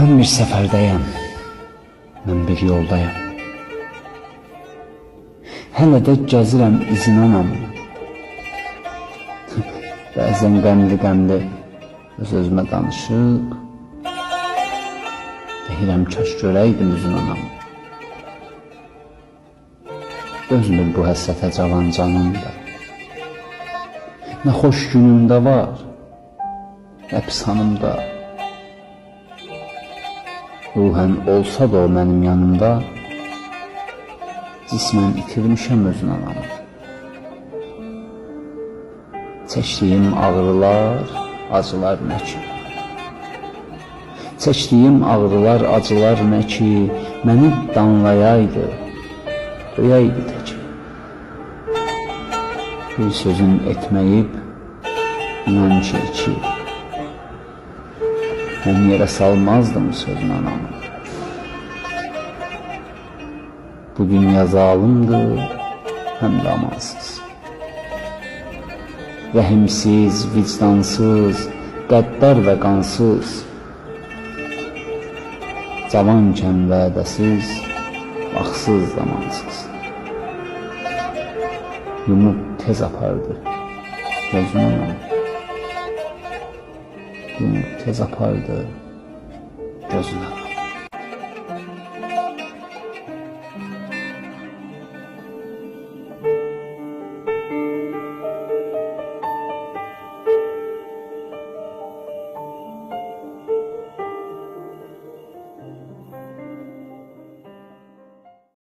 Mən bir səfərdəyəm, mən bir yoldayam. Hələ də gəzirəm izin anamın. Bəzən qəmli-qəmli öz-özümə danışıb, deyirəm kaş görəydim üzün anamın. Dözmür bu həsrətə cavan canım da. Nə xoş günümdə var, nə pis hanımda. Ruhən olsa da o mənim yanımda, cismən itirmişəm özün anamı. Çəkdiyim ağrılar, acılar nə ki? Çəkdiyim ağrılar, acılar nə ki, məni danlayaydı, döyəydi təki. Bir sözün etməyib, inan ki iki. Mən yerə salmazdım sözün anamı. Bu dünya zalimdir, həm də amansız. Rəhimsiz, vicdansız, qəddar və qansız. Cavankən vədəsiz, vaxtsız, zamansız. Yumub tez apardı gözünü anamı. Yumub tez apardı gözünü anamı.